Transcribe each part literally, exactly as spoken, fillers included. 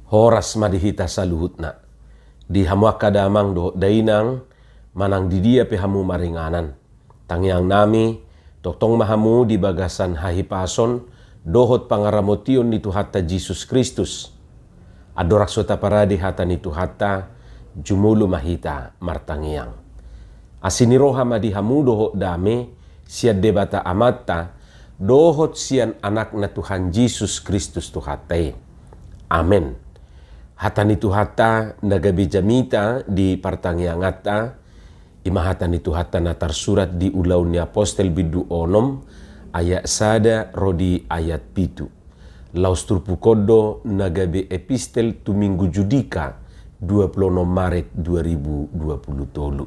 Horas ma di hita saluhutna. Di hamu angka damang dohot dainang, manang di dia pe hamu maringanan. Tangiang nami, tongtong ma hamu di bagasan hahipason dohot pangaramotion ni Tuhanta Jesus Kristus. Andorang so taparade hata ni Tuhanta, jumolo ma hita martangiang. Asi ni roha ma di hamu dohot dame, sian Debata Amanta, dohot sian Anakna Tuhan Jesus Kristus Tuhanta i. Amen. Hata ni Tuhanta na gabe jamita di partangianganta, i ma hata ni Tuhanta na tarsurat di Ulaon ni Apostel bindu onom ayat sada ro di ayat pitu. Laos turpuk on do na gabe epistel tu Minggu Judika, dua puluh enam Maret dua ribu dua puluh tolu.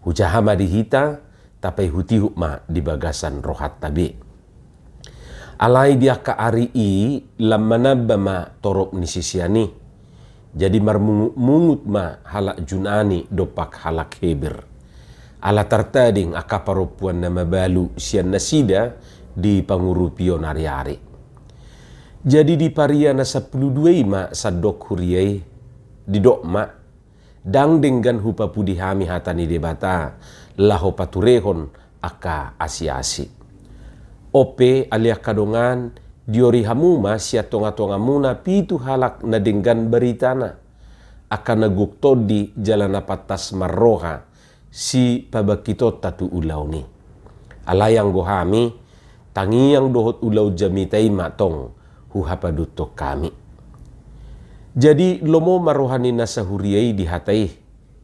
Hujaha ma di hita, tapaihutihut ma di bagasan rohanta be. Alai di angka ari i lam manamba ma torop ni sisean i. Jadi marmungutmungut ma halak Junani dompak halak Heber. Ala tartading angka parompuan na mabalu sian nasida di pangurupion ariari. Jadi di paria na sampulu dua i ma sandok huria i, didok ma, ndang denggan hupapudi hami hata ni Debata, laho paturehon angka asiasi. On pe ale angka dongan, diori hamu ma sian tongatongamuna pitu halak na denggan baritana, angka na gok tondi jala na pantas marroha, sipabangkitonta tu ulaon i. Alai anggo hami, tangiang dohot ulaon jamita i ma tong huhapaduthon hami. Jadi lomo ma roha ni na sahuria i di hata i,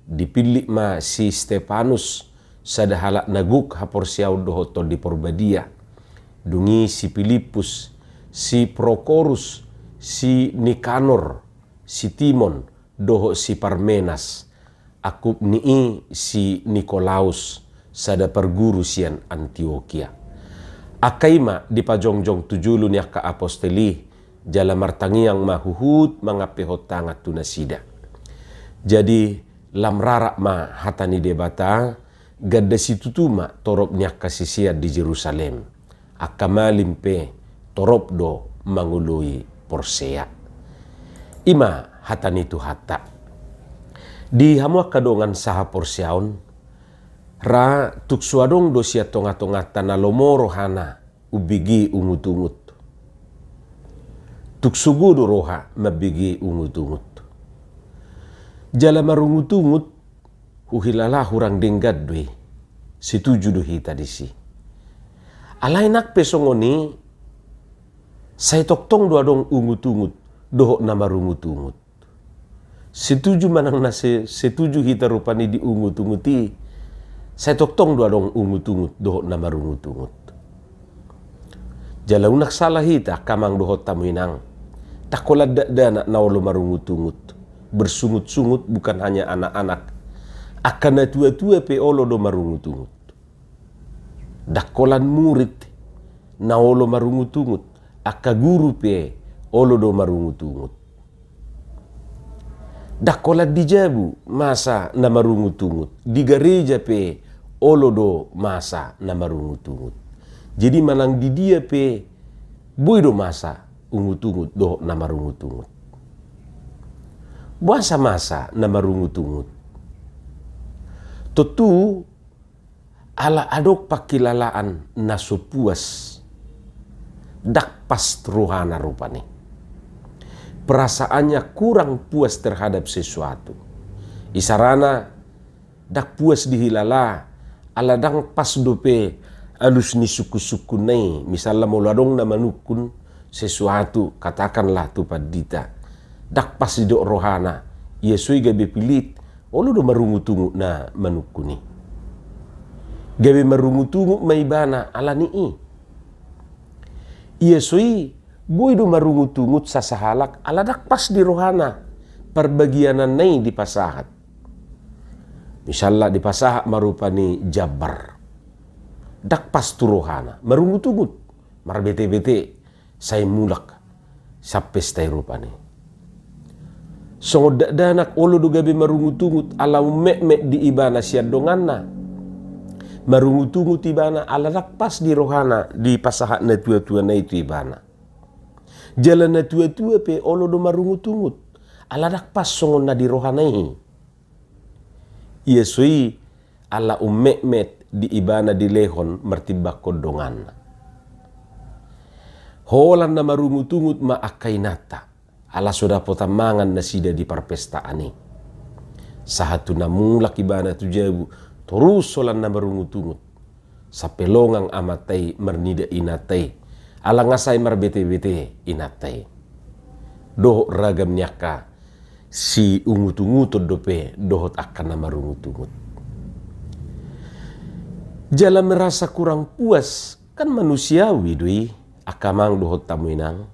dipillit ma si Stepanus, sada halak na gok haporseaon dohot Tondi Porbadia. Dung i si Pilippus, si Prokorus, si Nikanor, si Timon, dohot si Parmenas, angkup ni i si Nikolaus, sada parguru sian Antiokia. Angka i ma dipajongjong tu jolo ni angka apostel i, jala martangiang ma huhut mangampehon tangan tu nasida. Jadi lam rarat ma hata ni Debata, ganda situtu ma torop ni angka sisean di Jerusalem. Angka malim pe torop do mangoloi porsea. I ma hata ni Tuhanta. Di hamu angka dongan sahaporseaon, ra tung so adong do sian tongatonganta na lomo rohana umbege ungutungut. Tung sogo do roha mambege ungutungut. Jala marungutungut, huhilala hurang denggan do i. Setuju do hita disi. Alai nang pe songon i, sai tongtong do adong ungutungut dohot na marungutungut. Setuju manang na se-, setuju hita rupani di ungutungut i, sai tongtong do adong ungutungut dohot na marungutungut. Jala unang salah hita angka amang dohot hamu inang. Ndang holan dakdanak na olo marungutungut. Bersungut-sungut bukan hanya anak-anak. Angka natua-tua pe olo do marungutungut. Ndang holan murid na olo marungutungut. Angka guru pe olo do marungutungut. Ndang holan di jabu masa na marungutungut, di gareja pe olo do masa na marungutungut. Jadi manang di dia pe boi do masa ungutungut dohot na marungutungut. Boasa masa na marungutungut? Tontu ala adong pangkilalaan na so puas. Ndang pas rohana rupani. Perasaannya kurang puas terhadap sesuatu. Isarana ndang puas dihilala, ala ndang pas dope alus ni sungkunsungkunna i, misalna molo adong na manungkun sesuatu, katakanlah tu pandita. Ndang pas didok rohana, ia so i gabe pilit, olo do marungutungut na manungkun i. Gabe marungutungut ma ibana ala ni i. Ia so i, boi do marungutungut sasahalak ala ndang pas di rohana parbagiananna i dipasahat. Misalna dipasahat ma rupani jambar. Ndang pas tu rohana, marungutungut, marbetebete, sai mulak, sian pesta i rupani. Songon dakdanak olo do gabe marungutungut ala ummetmet di ibana sian donganna. Marungutungut ibana ala ndang pas di rohana dipasahat natuatuana i tu ibana. Jala natuatua pe olo do marungutungut Ala ndang pas songon na di rohana i. Ia so i ala ummetmet di ibana dilehon martimbangkon donganna. Holan na marungutungut ma angka inanta, ala so dapotan mangan nasida di parpestaan i. Sahat tu na mulak ibana tu jabu, torus holan na marungutungut. Sampe longang amanta i marnida inanta i, ala nga sai marbetebete inanta i. Dohot ragam ni angka siungutunguton dope dohot angka na marungutungut. Jala merasa kurang puas, kan manusiawi do i, angka amang dohot hamu inang.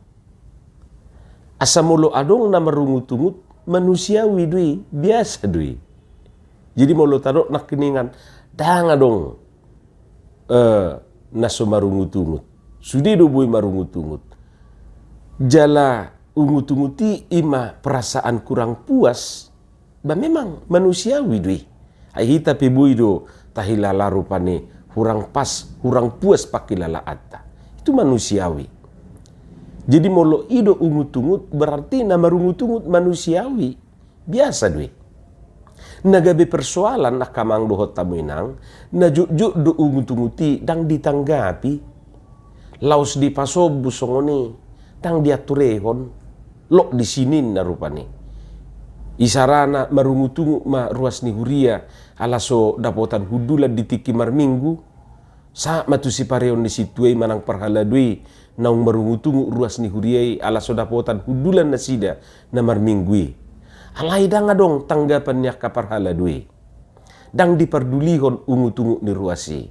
Asa molo adong na marungutungut, manusiawi do i, biasa do i. Jadi molo tadok nangkiningan, ndang adong, eh, na so marungutungut. Sude do boi marungutungut. Jala ungutungut i ima perasaan kurang puas, ba memang manusiawi do i. Ai hita pe boi do tahilala rupani hurang pas, hurang puas pangkilalaanta. Itu manusiawi. Jadi molo i do ungutungut, berarti na marungutungut manusiawi. Biasa do i. Na gabe persoalan angka amang dohot hamu inang, na jotjot do ungutungut i ndang ditanggapi. Laos dipasombu songon i, ndang diaturehon, lok disi ninna rupani. Isarana marungutungut ma ruas ni huria, ala so dapotan hundulan di tingki marminggu. Sahat ma tu sipareon ni sintua i manang parhalado i, naung marungutungut ruas ni huria i, ala so dapotan hundulan nasida na marminggu i. Alai ndang adong tanggapan ni angka parhalado i. Ndang dipardulihon ungutungut ni ruas i.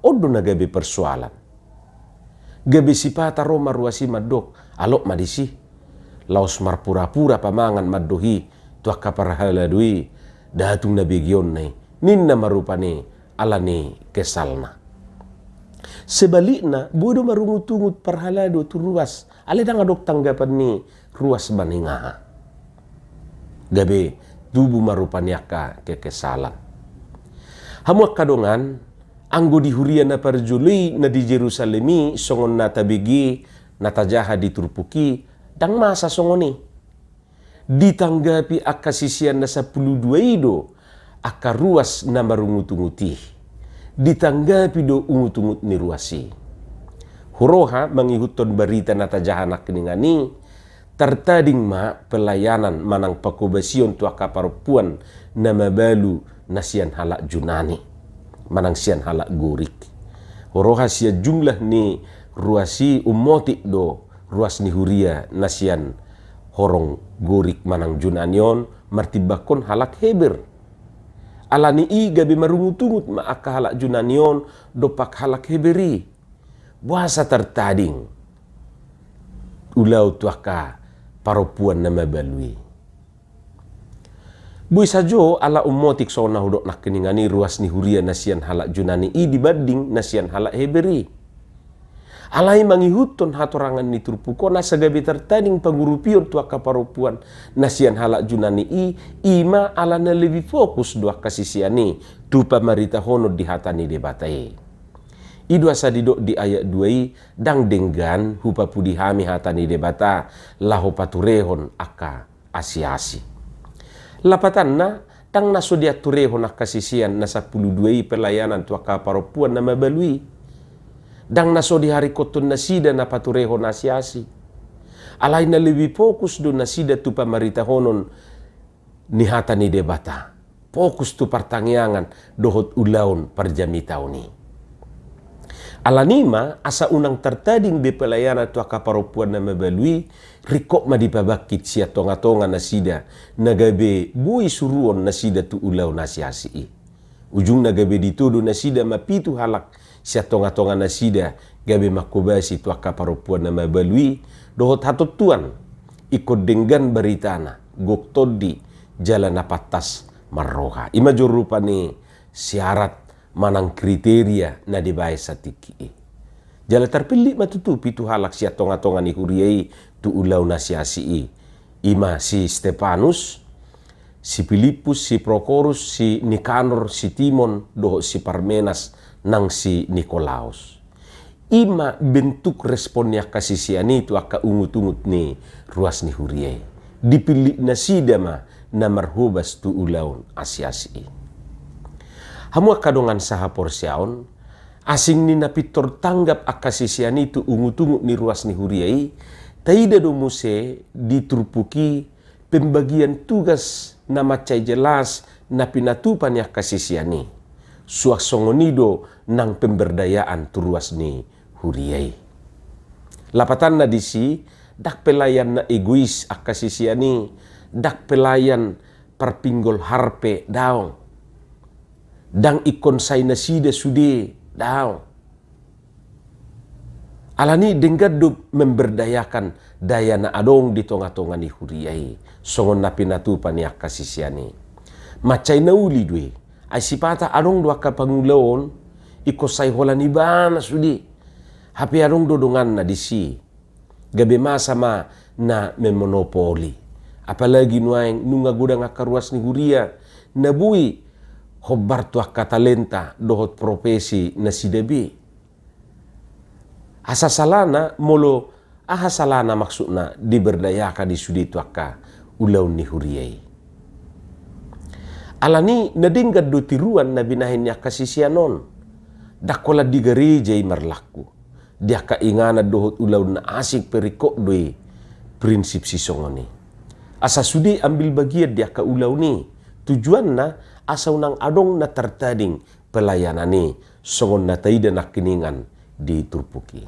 On do na gabe persoalan. Gabe sipata ro ma ruas i mandok, alok ma disi. Laos marpurapura pamangan mandok i tu angka parhalado i, ndang tung na begeonna i. Ninna ma rupani ala ni kesalna. Sebalikna, boi do marungutungut parhalado tu ruas, alai ndang adong tanggapan ni ruas manang aha. Gabe tubu ma rupani angka kekesalan. Hamu angka dongan, anggo di huria na parjolo i na di Jerusalem i, songon na tabege, na tajaha di turpuk i, ndang masa songon i. Ditanggapi angka sisean na sampulu dua i do angka ruas na marungutungut i. Ditanggapi do ungutungut ni ruas i. Huroha mangihuthon barita na tajaha nangkiningan i, tartading ma pelayanan manang pangkobasion tu angka parompuan na mabalu na sian halak Junani manang sian halak Gorik. Huroha sian jumlah ni ruas i, ummotik do ruas ni huria na sian horong Gorik manang Junani on martimbangkon halak Heber. Alani i gabe marungutungut ma angka halak Junani on dompak halak Heber i. Boasa tartading ulaon tu angka parompuan na mabalu i? Boi sajo ala ummotik songon na hudok nangkiningan i ruas ni huria na sian halak Junani i dibanding na sian halak Heber i. Alai mangihuthon hatorangan ni turpuk on asa gabe tartading pangurupion tu angka parompuan na sian halak Junani i, ima ala na lebih fokus do angka sisean i tu pamaritahonon di hata ni Debata i. I do asa didok di ayat dua i, ndang denggan hupapudi hami hata ni Debata laho paturehon angka asiasi. Lapatanna, ndang na so diaturehon angka sisean na sampulu dua i pelayanan tu angka parompuan na mabalu i. Ndang na so diharingkothon nasida na paturehon asiasi. Alai na lebih fokus do nasida tu pamaritahonon ni hata ni Debata. Fokus tu partangiangan dohot ulaon parjamitaon i. Alani i ma asa unang tartading be pelayanan tu angka parompuan na mabalu i, ringkot ma dipabangkit sian tongatonga nasida na gabe boi suruon nasida tu ulaon asiasi i. Ujungna gabe ditodo nasida ma pitu halak sian tongatonga nasida gabe mangkobasi tu angka parompuan na mabalu i dohot hatontuan, ingkon denggan baritana, gok tondi jala na pantas marroha. Ima jo rupani syarat manang kriteria na dibaen satingki i. Jala tarpillit ma tutu pitu halak sian tongatonga ni huria i tu ulaon asiasi i. Ima si Stepanus, si Pilippus, si Prokorus, si Nikanor, si Timon dohot si Parmenas nang si Nikolaus. Ima bentuk respon ni angka sisean i tu angka ungutungut ni ruas ni huria i. Dipillit nasida ma na marhobas tu ulaon asi-asi i. Hamu angka dongan sahaporseaon, asing ni na pintor tanggap angka sisean i tu ungut-ungut ni ruas ni huria i, taida do muse di turpuk i pembagian tugas na mansai jelas na pinatupa ni angka sisean i. Suang songon i do nang pemberdayaan tu ruas ni huria i. Lapatanna disi, ndang pelayan na egois angka sisean i, ndang pelayan parpinggol harpe, daong. Ndang ingkon sai nasida sude, daong. Alani denggan do memberdayakan daya na adong di tonga-tonga ni huria i, songon na pinatupa ni angka sisean i. Mansai na uli do i, ai sipata adong do angka pangulaon, ingkon sai holan ibana sude. Hape adong do donganna disi. Gabe masa ma na memonopoli. Apalagi nuaeng nunga godang angka ruas ni huria na boi hombar tu angka talenta dohot profesi nasida be. Asa salana molo, aha salana maksudna diberdayakan i sude tu angka ulaon ni huria i. Alani na denggan do tiruan na binahen ni angka sisean on. Ndang holan di gareja i marlaku. Di angka inganan dohot ulaon na asing pe ringkot do i prinsip sisongon i. Asa sude ambil bagian di angka ulaon i. Tujuanna asa unang adong na tartading pelayanan i, songon na taida nangkiningan di turpuk i.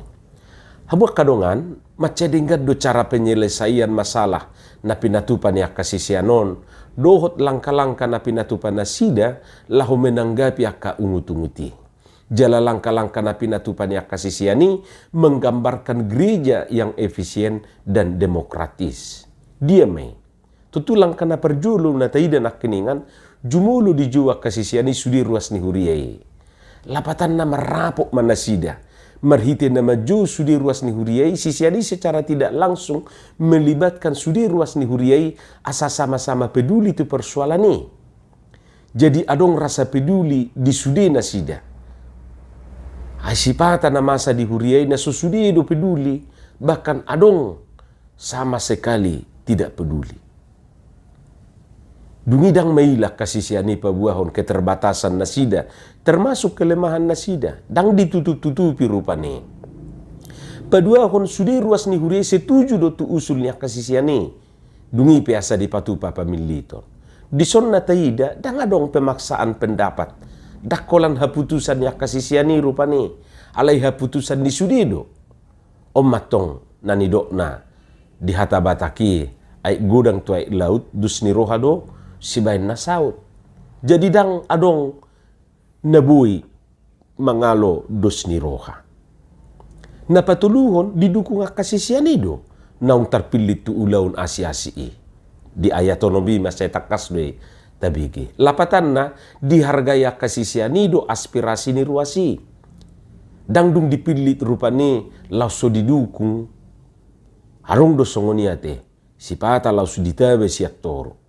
Hamu angka dongan, mansai denggan do cara penyelesaian masalah na pinatupa ni angka sisean on, dohot langka-langka na pinatupa nasida laho menanggapi angka ungut-ungut i. Jala langka-langka na pinatupa ni angka sisean i menggambarkan gereja yang efisien dan demokratis. Dia ma i. Tontu langka na parjolo na taida nangkiningan, jumolo dijou angka sisean i sude ruas ni huria i. Lapatanna marrapot ma nasida. Marhite na manjou sude ruas ni huria i, sisean i secara tidak langsung melibatkan sude ruas ni huria i asa sama-sama peduli tu persoalan i. Jadi adong rasa peduli di sude nasida. Ai sipata na masa di huria i na so sude do peduli, bahkan adong sama sekali tidak peduli. Dung i ndang maila angka sisean i paboahon keterbatasan nasida, termasuk kelemahan nasida, ndang ditutup-tutupi rupani. Paduahon, sude ruas ni huria i setuju do tu usul ni angka sisean i. Dung i pe asa dipatupa pamilliton. Dison na taida, ndang adong pemaksaan pendapat. Ndang holan haputusan ni angka sisean i rupani. Alai haputusan ni sude do. On ma antong na nidokna di hata Batak i, aek godang tu aek laut, dos ni roha do sibaen na saut. Jadi ndang adong na boi mangalo dos ni roha. Na patoluhon, didukung angka sisean i do naung tarpillit tu ulaon asi-asi i. Di ayat onom i mansai tangkas do i tabege. Lapatanna, dihargai angka sisean i do aspirasi ni ruas i. Ndang dung dipillit rupani laos so didukung. Adong do songon i ate, sipata laos ditaba sian toru.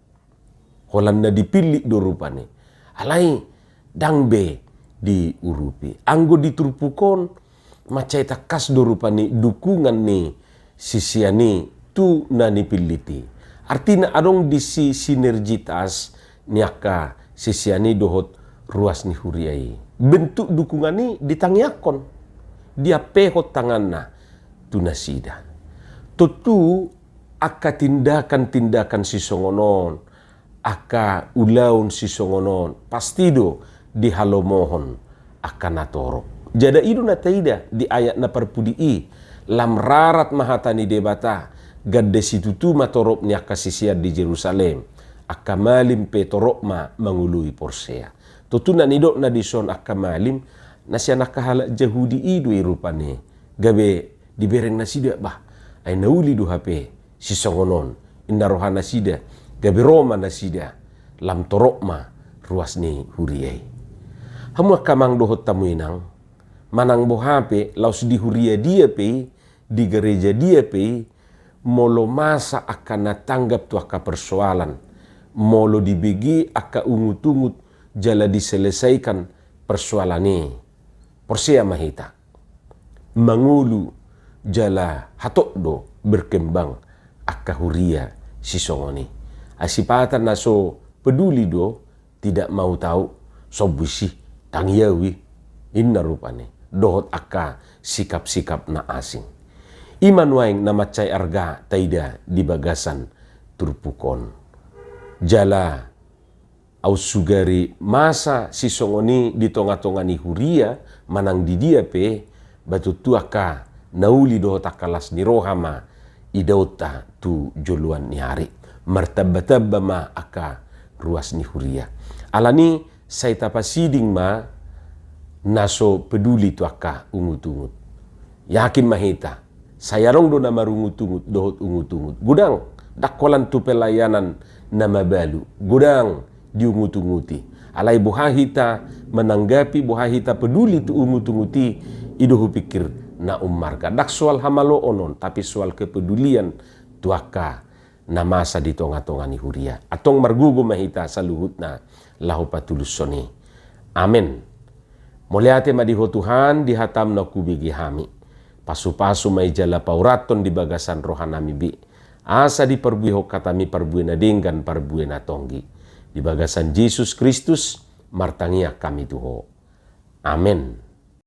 Holan na dipillit do rupani. Alai ndang be diurupi. Anggo di turpuk on, mansai tangkas do rupani dukungan ni sisean i tu na nipillit i. Artina adong disi sinergitas ni angka sisean i dohot ruas ni huria i. Bentuk dukungan i ditangiangkon, diampehon tanganna tu nasida. Tontu angka tindakan-tindakan sisongon on, angka ulaon sisongon on, pasti do dihalomohon angka na torop. Jala i do na taida di ayat na parpudi i, lam rarat ma hata ni Debata, gande situtu ma torop ni angka sisean di Jerusalem, angka malim pe torop ma mangoloi porsea. Tontu na nidokna dison angka malim, na sian angka halak Jahudi i do i rupani. Gabe dibereng nasida, bah, ai na uli do hape sisongon on, inna roha nasida, gabe ro ma nasida, lam torop ma ruas ni huria i. Hamu angka amang dohot hamu inang, manang boha pe, laos di huria dia pe i, di gareja dia pe i, molo masa angka na tanggap tu angka persoalan, molo dibege angka ungut-ungut jala diselesaikan persoalan i, porsea ma hita, mangolu jala hatop do berkembang angka huria sisongon i. Ai sipata na so peduli do, tidak mau tahu, sombu i si, tangi au i, inna rupani. Dohot angka sikap-sikap na asing. I ma nuaeng na mansai arga taida di bagasan turpuk on. Jala aut sugari masa sisongon i di tonga-tonga ni huria manang di dia pe, ba tontu angka na uli dohot angka las ni roha ma idaonta tu joloan ni ari. Martamba-tamba ma angka ruas ni huria. Alani sai tapasiding ma na so peduli tu angka ungut-ungut. Yakin ma hita, sai adong do na marungut-ungut dohot ungut-ungut. Godang, ndang holan tu pelayanan na mabalu, godang diungut-unguti. Alai boha hita mananggapi, boha hita peduli tu ungut-ungut i, i do hupikir na ummarga. Ndang soal hamaloon on, tapi soal kepedulian tu angka na masa di tonga-tonga ni huria. Antong margogo ma hita saluhutna laho patulushon i. Amen. Mauliate ma di Ho Tuhan, di hataM na hubege hami. Pasu-pasu ma i jala paurathon di bagasan rohanami be, asa diparbuehon hataMi parbue na denggan, parbue na tonggi. Di bagasan Jesus Kristus martangiang hami tu Ho. Amen.